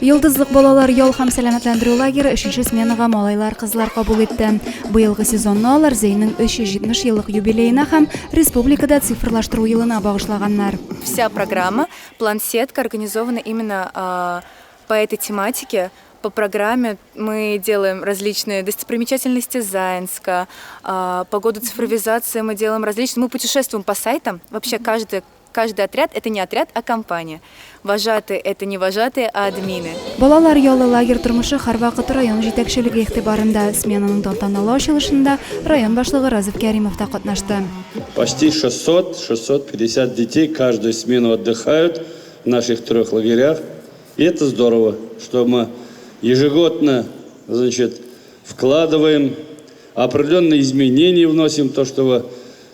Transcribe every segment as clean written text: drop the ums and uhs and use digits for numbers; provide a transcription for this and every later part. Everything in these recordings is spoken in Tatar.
Йолдызлык балалар ял һәм сәламәтләндерү лагере өченче сменага малайлар-кызлар кабул итте. Быелгы сезонны алар Зәйнең 370 еллык юбилеена һәм республикада цифрлаштыру елына багышлаганнар. Вся программа, план-сетка организована именно по этой тематике. По программе мы делаем различные достопримечательности Заинска, по году цифровизации мы делаем различные... Мы путешествуем по сайтам. Вообще каждый отряд – это не отряд, а компания. Вожатые – это не вожатые, а админы. Балалар ялы лагерь тормышы һәрвакыт район җитәкчелеге игътибарында. Сменаның тантаналы ачылышында район башлыгы Разиф Кәримов та катнашты. Почти 600-650 детей каждую смену отдыхают в наших трех лагерях. И это здорово, что мы ежегодно, значит, вкладываем определенные изменения, вносим то, что вы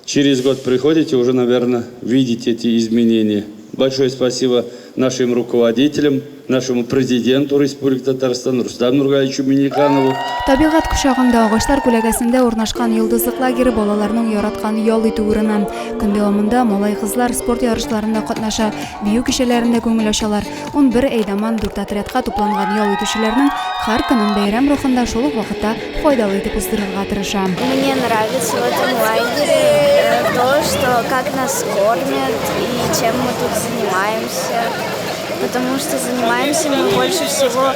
через год приходите, уже, наверное, видите эти изменения. Большое спасибо нашим руководителям, нашему президенту Республики Татарстан Рустаму Нургалиевичу Минниханову. Табигать кочагында, агачлар күләгәсендә урнашкан Йолдызлык лагере балаларның яраткан ял итү урыны. Көн дәвамында малай-кызлар спорт ярышларында катнаша, бию кичәләрендә күңел ачалар. 11 әйдаман дүрт отрядка тупланган ял итүчеләрнең һәр көнен бәйрәм рухында, шул ук вакытта файдалы итеп уздырырга тырыша. Мне нравится в этом лагере то, что как нас кормят и чем мы тут занимаемся. Потому что занимаемся мы больше всего.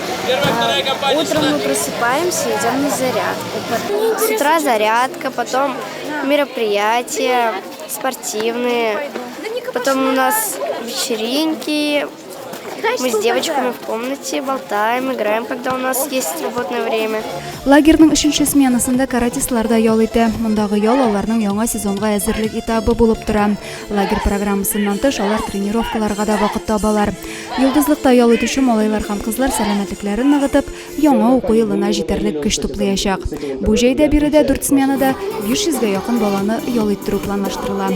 Утром мы просыпаемся, идем на зарядку. С утра зарядка, потом мероприятия спортивные, потом у нас вечеринки. Мы с девочками в комнате болтаем, играем, когда у нас есть свободное время. Лагерьның өченче сменасында каратистлар да ял итә. Мондагы ял аларның яңа сезонга әзерлек этабы булып тора. Лагерь программасыннан тыш, алар тренировкаларга да вакыт табалар. Йолдызлыкта ял итүче малайлар һәм кызлар сәламәтлекләрен ныгытып, яңа уку елына җитәрлек көч туплыячак. Бу җәйдә биредә дүрт сменада 500 гә якын баланы ял иттерү планлаштырыла.